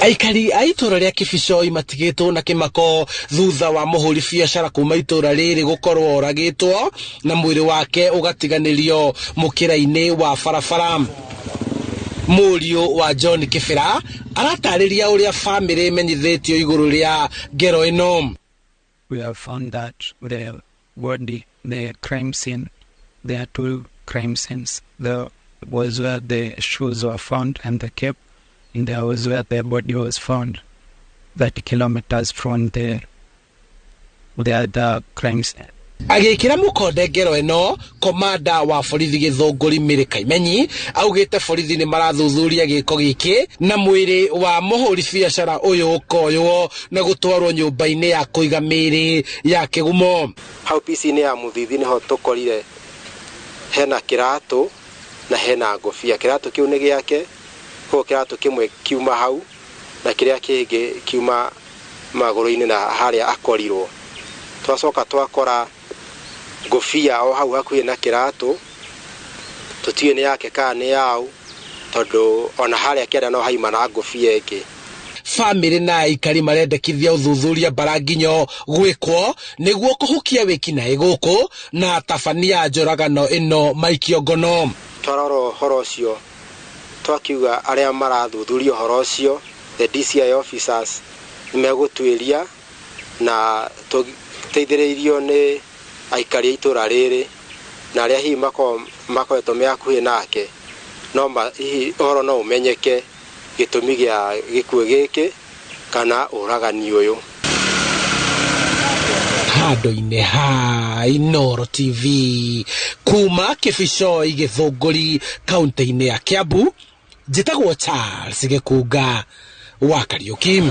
Aikari a itũra rĩa Kibicoi matigĩtwo na kĩmako thutha wa mũhũri biacara kuma itũra rĩrĩ gũkorwo oragĩtwo na mwĩrĩ wake ũgatiganĩrio mũkĩra-inĩ wa barabara. Mũriũ wa John Kĩbĩra aratarĩria ũrĩa bamĩrĩ ĩmenyithĩtio igũrũ rĩa ngero ĩno. We have found that the body, the crime scene, there are two crime scenes. There was where the shoes were found and the cap, and there was where the body was found, 30 kilometers from the other crime scene. Agĩkĩra mũkonde ngero ĩno, komanda wa borithi Gĩthũngũri Mĩrĩ Kaimenyi augĩte borithi nĩ marathuthuria gĩko gĩkĩ na mwĩrĩ wa mũhũri biacara ũyũ ũkoywo na gũtwarwo nyũmba-inĩ ya kũiga mĩĩrĩ ya Kĩgumo. Hau pici-inĩ ya Mũthithi nĩho tũkorire hena kĩratũ na hena ngũbia. Kĩratũ kĩu nĩ gĩake, koguo kĩratũ kĩmwe kiuma hau na kĩrĩa kĩngĩ kiuma magũrũ-inĩ na harĩa akorirwo. Twacoka twakora ngũbia o hau hakuhĩ na kĩratũ, tũtiũĩ nĩ yake kana nĩ yau, tondũ ona harĩa kĩanda no haima na ngũbia ĩngĩ. Bamĩrĩ na aikari marendekithia ũthuthuria mbaranginyo gwĩkwo nĩguo kũhukia wĩkinaĩ gũkũ na tabania njũragano ĩno maikio ngono. Twarora ũhoro ũcio twakiuga arĩa marathuthuria ũhoro ũcio, the DCI officers, nĩmegũtuĩria na tũteithĩrĩirio nĩ aikari a itũra rĩrĩ na arĩa hihi makoretwo me hakuhĩ nake, no hihi ũhoro no ũmenyeke gĩtũmi gĩa gĩkuũ gĩkĩ kana ũragani ũyũ. Handũ-inĩ ha Inooro TV kuma Kibicoi Gĩthũngũri kaunti-inĩ ya Kiambu, njĩtagwo Charles Gĩkunga wa Kariũki.